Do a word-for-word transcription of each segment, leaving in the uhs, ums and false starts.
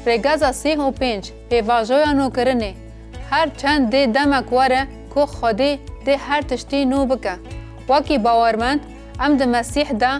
Rêgeza sî û pênc, pêvajoya nûkirinê. Her çend dê demek were ku Xwedê dê her tiştî nû bike. Wekî bawermend, em di Mesîh de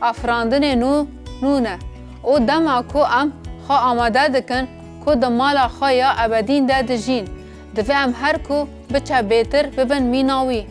afirandinê nû nû ne. Û dema ku em xwe amade dikin ku di mala xwe ya ebedîn de dijîn, divê em her ku biçe bêtir bibin mîna wî.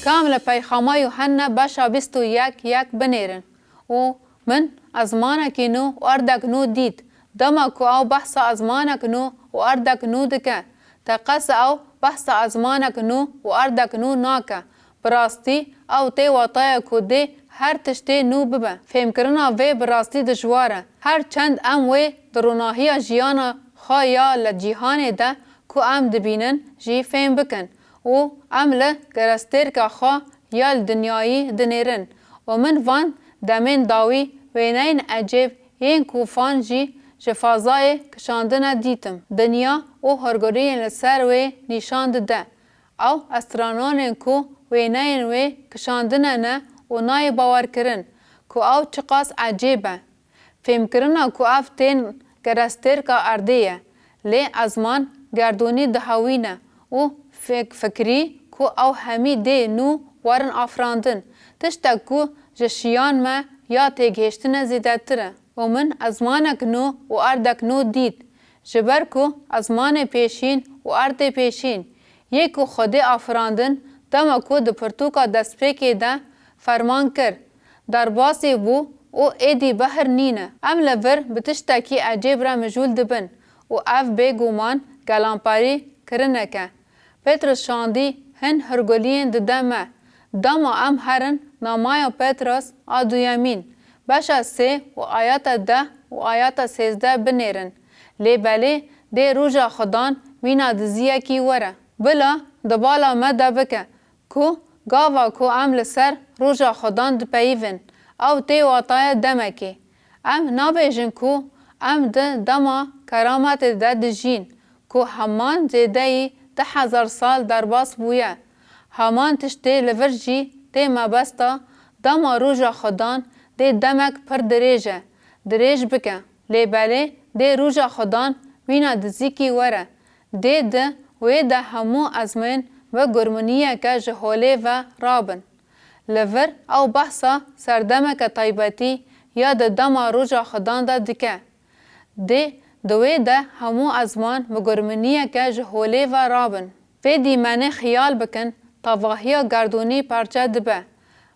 Ka em li Peyxama Yuhanna beşa bîst û yek yek binêrin. Û min ezmanekî nû û erdek nû dît. Dema ku ew behsa ezmanek nû û erdek nû dike, teqez ew behsa ezmanek nû û erdek nû nake. Bi rastî, ew tê wataya ku dê her tiştê nû bibe. Fêmkirina vê bi rastî dijwar e. Her çend em wê di ronahiya jiyana xwe ya li cîhanê de ku em dibînin jî fêm bikin û em li kerestêrka xwe ya li dinyayî dinêrin û min van demên dawî wêneyên ecêb yên ku fan jî ji fazayê kişandine dîtim. Dinya û hûrguliyên li ser wê nîşan dide. Ew astrononên ku wêneyên wê kişandine ne û nayê bawerkirin ku ew çiqas ecêb e. Fêmkirina ku ev tên kerestêrka erdê ye, lê ezman gerdûnî dihewîne û fik-, fikirî ku ew hemî dê nû werin afirandin, tiştek ku ji şiyan me ya têgihiştine zêdetir e. Û min ezmanek nû û erdek nû dît, ji ber ku ezmanê pêşîn û erdê pêşîn, yê ku Xwedê afirandin, dema ku di pirtûka destpêkê de ferman kir, derbasî bû û êdî behr nîne. Em li vir bi tiştekî ecêb re mijûl dibin û ev bêguman gelanparî kirinek e. Petros şandî hin hûrguliyên dide me. Dema em herin namaya Petros a duyemîn, beşa sê û ayeta deh û ayeta sêzdeh binêrin. Lê belê dê roja Xudan mîna diziyekî were. Bila di bala me de bike ku gava ku em li ser roja Xudan dipeyivin, ew tê wataya demekê. Em nabêjin ku em di dema kerametê de dijîn, ku heman zêdeyî du hezar sal derbas bûye. Heman tiştê li vir jî tê mebesta dema roja Xudan dê demek pir dirêj e, dirêj bike. Lê belê dê roja Xudan mîna dizîkî were. Dê di wê de hemû ezmên bi gurminiyeke ji holê ve rabin. Li vir ew behsa serdemeke taybetî ya di dema roja Xudan de dike. Dê di wê de hemû ezman bi gurminiyeke ji holê ve rabin. Vê dîmenê xiyal bikin, tevahiya gerdûnî parçe dibe.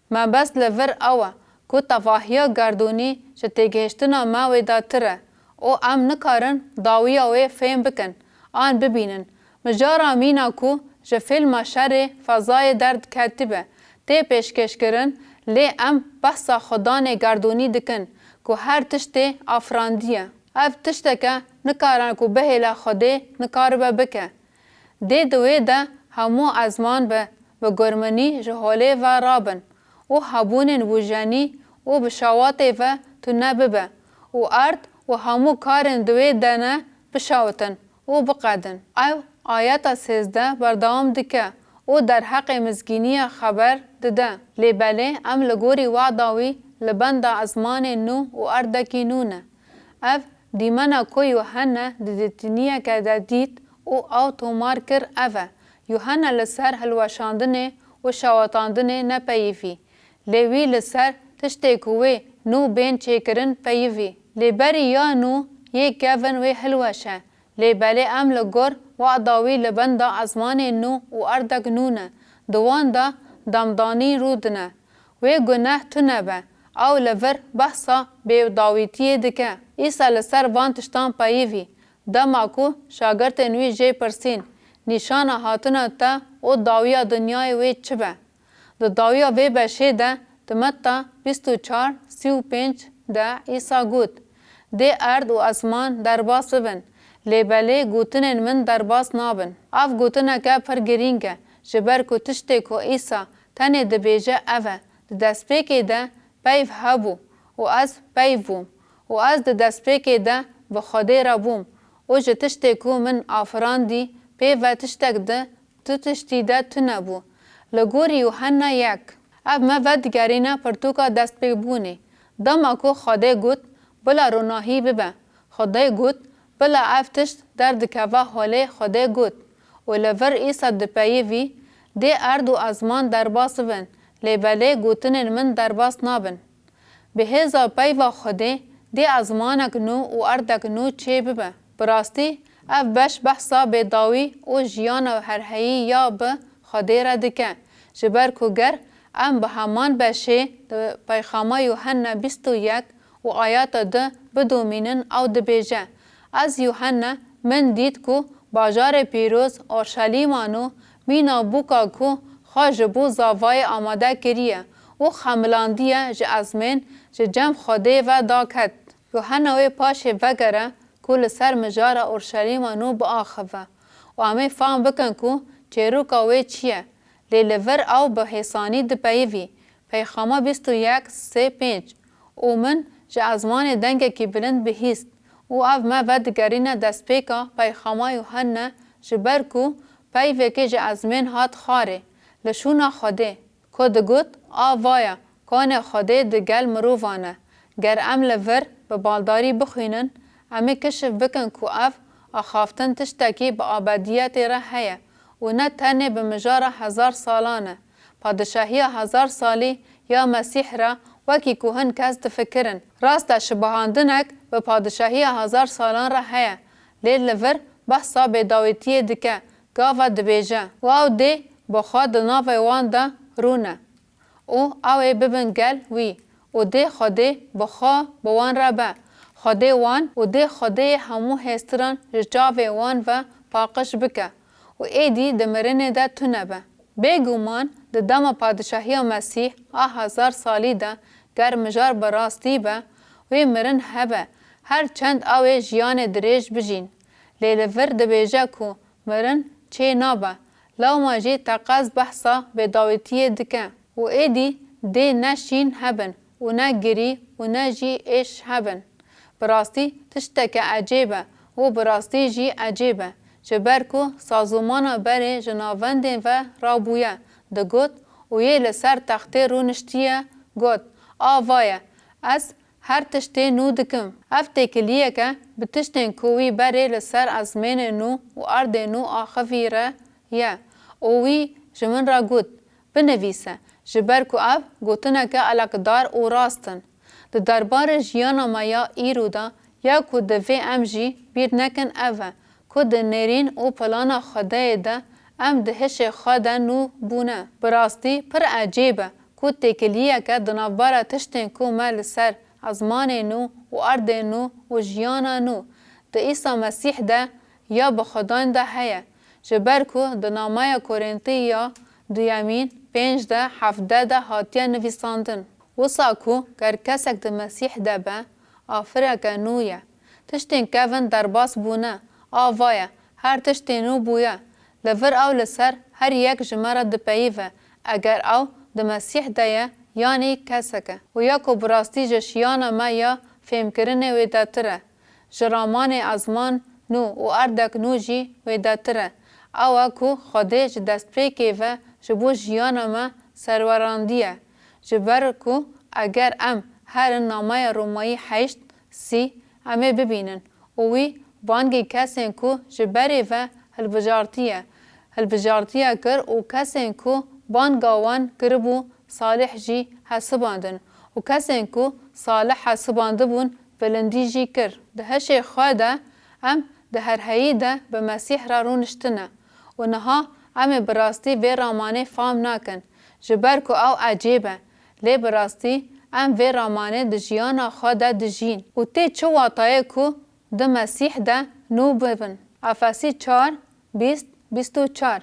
Mebest li vir ew e ku tevahiya gerdûnî ji têgihiştina me wêdetir e û em nikarin dawiya wê fêm bikin an bibînin. Mijara mîna ku ji fîlma şerê fezayê derdiketibe tê pêşkêşkirin, lê em behsa Xudanê gerdûnî dikin ku her tiştê afirandiye. Ev tişteke nikare ku bihêle Xwedê nikaribe bike. Dê di wê de hemû ezman be bi gurminî ji holê ve rabin û hebûnên wûjenî û bi şawatê ve tune bibe û erd û hemû karên di wê de ne bişawitin û biqedin. Ew ayeta sêzdeh berdewam dike û derheqê mizgîniya xeber dide. Lê belê em li gorî wada wî li benda ezmanê nû û erdekî nû ne. Ev dîmena ku Yuhanna di dîtiniyeke de dît û ew tomar kir ev e, Yuhanna li ser hilweşandinê û şewatandinê nepeyivî, lê wî li ser tiştê ku wê nû bên çêkirin peyivî. Lê berî ya nû yê kevin wê hilweşe, lê belê em li gor wada wî li benda ezmanê nû û erdek nû ne, di wan de demdanî rûdine. Wê guneh tune be, ew li vir behsa bêdawîtiyê dike. Îsa li ser van tiştan peyivî, dema ku şagirtên wî jê pirsîn, Nîşana hatina te û dawiya dinyayê wê çi be? Di dawiya vê beşê de, di Metta bîst û çar sî û pênc de Îsa got, Dê erd û esman derbas bibin, lê belê gotinên min derbas nabin. Ev gotineke pir girîng e, ji ber ku tiştê ku Îsa tenê dibêje ev e, di destpêkê de peyv hebû û ez peyv bûm û ez di destpêkê de bi Xwedê re bûm û ji tiştê ku min afirandî pê ve tiştek di tu tiştî de tune bû. Li gorî Yuhanna yek. Ev me vedigerîne pirtûka destpêkbûnê. Dema ku Xwedê got, Bila ronahî bibe, Xwedê got, bila ev tişt derdikeve holê. Xwedê got, û li vir Îsa dipeyivî, dê erd û ezman derbas bibin, lê belê gotinên min derbas nabin. Bi hêza peyva Xwedê dê ezmanek nû û erdek nû çê bibe. Bi rastî, ev beş behsa bêdawî û jiyana herheyî ya bi Xwedê re dike. Ji ber ku ger em bi heman beşê di Peyxama Yuhenna bîst û yek û ayeta du bidomînin, ew dibêje, Ez Yuhenna, min dît ku bajarê pîroz Orşelîma nû mîna bûka ku xwe ji bo zavayê amade kiriye û xemilandiye ji ezmên ji cem Xwedê ve daket. Yuhenna wê paşê vegere ku li ser mijara Orşelîma nû biaxive û em ê fam bikin ku çêroka wê çi ye. Lê li vir ew bi hêsanî dipeyivî. Peyxama bîst û yek sê pênc, û min ji ezmanê dengekî bilind bihîst û ev me vedigerîne destpêka Peyxama Yuhenne, ji ber ku peyvekê ji ezmên hat xwarê, li şûna Xwedê, ku digot, A va ye, konê Xwedê di gel mirovan e. Ger em li vir bi baldarî bixwînin, em ê kişif bikin ku ev axaftin tiştekî bi abediyetê re heye û ne tenê bi mijara hezar salan e. Padişahiya hezar salî ya Mesîh re wekî ku hin kes difikirin. Rast e, şibahandinek bi padişahiya hezar salan re heye, lê li vir behsa bêdawîtiyê dike, gava dibêje, û ew dê bi xwe di navê wan de rûne û ew ê bibin gel wî û dê Xwedê bi xwe bi wan re be. Xwedê wan û dê Xwedêyê hemû hêstiran ji çavê wan ve paqij bike û êdî di mirinê de tune be. Bêguman di dema padişahiya Mesîh a hezar salî de ger mijar bi rastî be, wê mirin hebe, her çend ew ê jiyanê dirêj bijîn. Lê li vir dibêje ku mirin çê nabe, lewma jî teqez behsa bêdawîtiyê dike û êdî dê ne şîn hebin û ne girî û ne jî êş hebin. Bi rastî tişteke ecêb e û bi rastî jî ecêb e, ji ber ku sazûmana berê ji navendên ve rabûye, digot û yê li ser textê rûniştiye got, A va ye, ez her tiştê nû dikim. Ev têkiliyeke bi tiştên ku wî berê li ser ezmênê nû û erdê nû axivî re ye û wî ji min re got, Binivîse, ji ber ku ev gotineke elekdar û rast in. Di derbarê jiyana me ya îro de, ya ku divê em jî bîr nekin ev e, ku di nêrîn û plana Xwedeyê de em di hişê xwe de nû bûne. Bi rastî pir ecêb e ku têkiliyeke di navbera tiştên ku me li ser ezmanê nû û erdê nû û jiyana nû di Îsa Mesîh de ya bi Xudan de heye, ji ber ku di nameya Korîntî ya duyemîn pênc de hevdeh de hatiye nivîsandin. Wisa ku ger kesek di Mesîh de be, afireke nû ye. Tiştên kevin derbas bûne, a va ye, her tiştê nû bûye. Li vir ew li ser her yek ji me re dipeyive, eger ew di Mesîh de ye, yanî kesek e. Û ya ku bi rastî ji şiyana me ya fêmkirinê wêdetir e, ji ramanê ezman nû û erdek nû jî wêdetir e. Ew e ku Xwedê ji destpêkê ve ji bo jiyana me serwerandiye. Ji ber ku eger em herin nameya Romayî heşt sî, em ê bibînin û wî bangê kesên ku ji berê ve hilbijartiye, hilbijartiye kir û kesên ku banga wan kiribû salih jî hesibandin û kesên ku salih hesibandibûn, bilindî jî kir. Di hişê xwe de em di herheyî de bi Mesîh re rûniştine û niha em ê bi rastî vê ramanê fam nakin, ji ber ku ew ecêb e, lê bi rastî em vê ramanê di jiyana xwe de dijîn. Û tê çi watayê ku di Mesîh de nû bibin? Efesî çar, bîst, bîst û çar.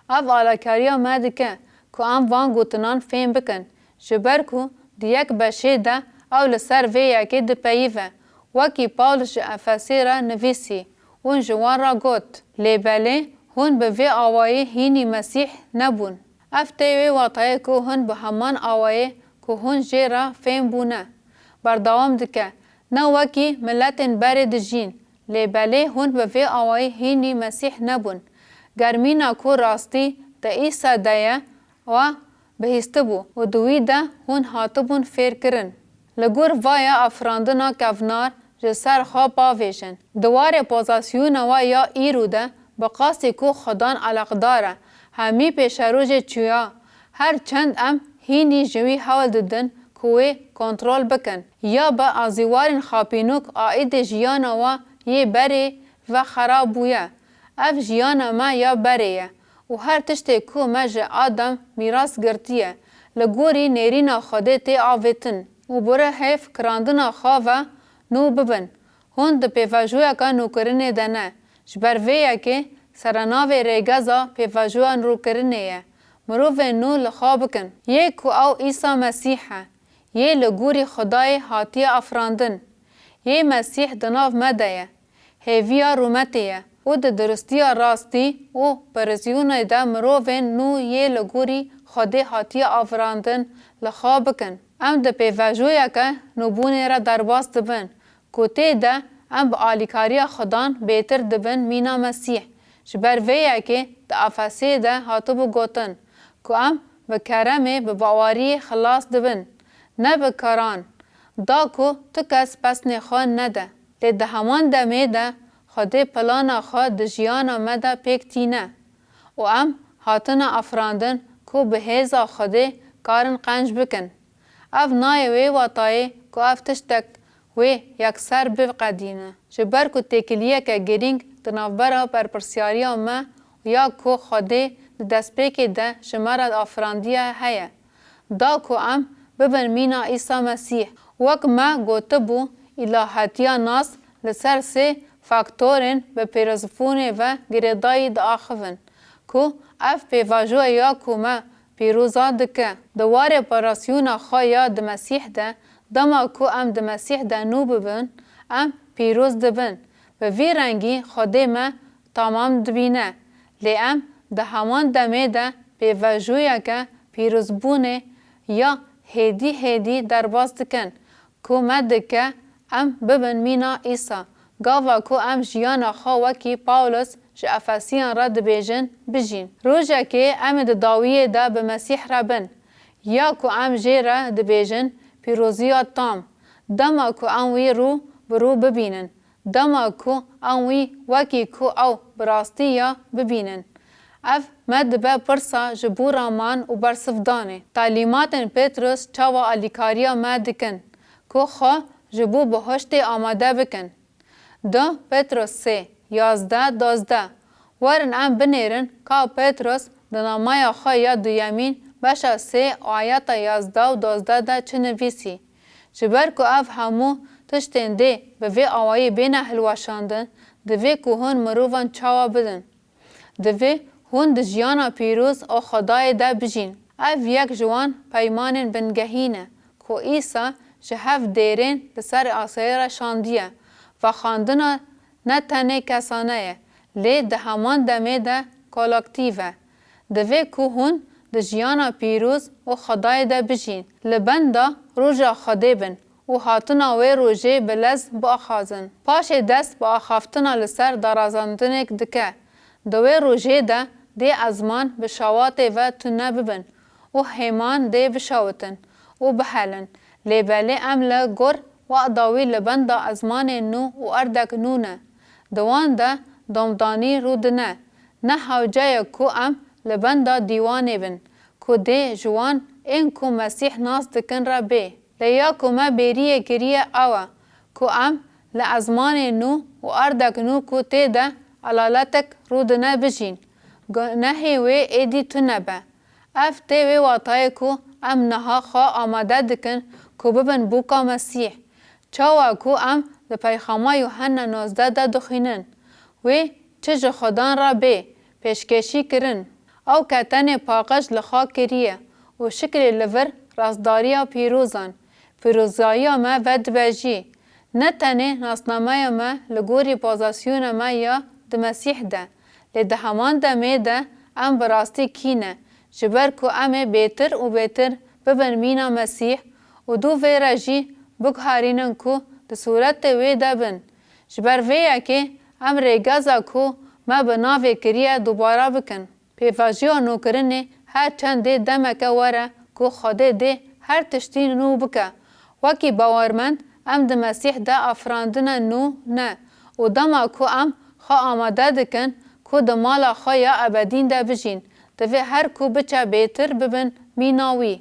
Ev alakariya me dike ku em van gotinan fêm bikin, ji ber ku di yek beşê de ew li ser vê yekê dipeyive, wekî Pawlos ji Efesê re nivîsî, hûn ji wan re got, Lê belê hûn bi vê awayî hînî Mesîh nebûn. Ev tê wê watayê ku hûn bi heman awayê ku hûn jê re fêm bûne. Berdewam dike, Ne wekî miletên berê dijîn, lê belê hûn bi vê awayî hînî Mesîh nebûn. Ger mîna ku rastî di Îsa de ye, wa bihîstibû û di wî de hûn hatibûn fêrkirin. Li gor vaya afirandina kevnar ji ser xwe bavêjin. Di warê pozasyona we ya îro de bi qasî ku Xudan eleqdar e, hemî pêşerojê çûya, her çend em hînî ji wî hewl didin ku wê kontrol bikin, ya bi azîwarên xapînok aîdê jiyana we yê berê ve xerab bûye. Ev jiyana me ya berê ye û her tiştê ku me ji Adam mîras girtiye, li gorî nêrîna Xwedê tê avêtin û bi rihê fikirandina xwe ve nû bibin. Hûn di pêvajoyeke nûkirinê de ne. Ji ber vê yekê serenavê rêgeza pêvajoya nûkirinê ye. Mirovên nû li xwe bikin. Yê ku ew Îsa Mesîh e, yê li gorî Xwedayê hatiye afirandin. Yê Mesîh di nav me de ye. Hêviya rûmetê ye û di diristiya rastî û pêroziyonê de mirovên nû yê li gorî Xwedê hatiye afirandin li xwe bikin. Em di pêvajoyeke nûbûnê re derbas dibin, ku tê de em bi alîkariya Xudan bêtir dibin mîna Mesîh. Ji ber vê yekê di Efesê de hatibû gotin, ku em bi keremê, bi baweriyê xilas dibin, ne bi karan, da ku tu kes pesnê xwe nede. Lê di heman demê de Xwedê plana xwe di jiyana me de pêk tîne û em hatine afirandin ku bi hêza Xwedê karin qenc bikin. Ev nayê wê watayê ku ev tiştek wê yekser biqedîne. Ji ber ku têkiliyeke girîng di navbera berpirsyariya me û ya ku Xwedê di destpêkê de ji me re afirandiye heye, da ku em bibin mîna Îsa Mesîh. Wek me gotibû, îlahetiya nas li ser sê faktorên bi pêrozbûnê ve girêdayî diaxivin, ku ev pêvajoya ku me pîroza dike. Di warê operasyona xwe ya di Mesîh de, dema ku em di Mesîh de nû bibin, em pîroz dibin. Bi vî rengî Xwedê me tamam dibîne. Lê em di heman demê de pêvajoyeke pîrozbûnê ya hêdî hêdî derbas dikin, ku me dike em bibin mîna Îsa, gava ku em jiyana xwe wekî Pawlos ji Efesiyan re dibêjin, bijîn. Rojekê em ê di dawiyê de bi Mesîh re bin, ya ku em jê re dibêjin pîroziya tam, dema ku em wî rû bi rû bibînin, dema ku em wî wekî ku ew bi rastî ya bibînin. Ev me dibe pirsa ji bo raman û bersivdanê. Talîmatên Petros çawa alîkariya me dikin ku xwe ji bo bihuştê amade bikin? Du Petros sê, yazdeh, duwazdeh. Werin em binêrin ka Petros di namaya xwe ya duyemîn beşa sê ayeta yazdeh û duwazdeh de çi nivîsî. Ji ber ku ev hemû tiştên dê bi vê awayî bêne hilweşandin, divê ku hûn mirovan çawa bidin. Divê hûn di jiyana pîroz û Xwedayê de bijîn. Ev yek ji wan peymanên bingehî ne ku Îsa ji hev dêrên li ser asayê re şandiye. Vexwendina ne tenê kesane ye, lê di heman demê de kolektîf e. Divê ku hûn di jiyana pîroz û Xwedayê de bijîn, li benda roja Xwedê bin û hatina wê rojê bi lez biaxazin. Paşê dest bi axaftina li ser darazandinek dike. Di wê rojê de dê ezman bi şawatê ve tune bibin û hêman dê bişawitin û bihelin. Lê belê em li gor wexda wî li benda ezmanên nû û erdek nû ne. Di wan de domdanî rûdine. Ne hewce ye ku em li benda dîwanê bin, ku dê ji wan ên ku Mesîh nas dikin re bê. Lê ya ku me bêriyê kiriye ew e, ku em li ezmanê nû û erdek nû ku tê de elaletek rûdine bijîn. Gunehê wê êdî tune be. Ev tê wê watayê ku em niha xwe amade dikin ku bibin bûka Mesîh. Çawa ku em li peyxama Yuhenna nozdeh de dixwînin, wê çi ji Xudan re bê, pêşkêşî kirin. Ew ke tenê paqij li xwe kiriye û şiklê li vir rastdariya pîrozan, pîrozayiya me vedibejî. Ne tenê nasnameya me li gorî pozasyona me ya di Mesîh de, lê di heman demê de em bi rastî kî ne, ji ber ku em ê bêtir û bêtir bibin mîna Mesîh û dû vê re jî biguherînin ku di sûretê wê de bin. Ji ber vê yekê em rêgeza ku me bi navê kiriye dubare bikin. Pêvajoya nûkirinê her çend dê demeke were ku Xwedê dê her tiştî nû bike. Wekî bawermend Em di Mesîh de afirandine nû ne û dema ku em xwe amade dikin ku di mala xwe ya ebedîn de bijîn, divê her ku biçe bêtir bibin mîna wî.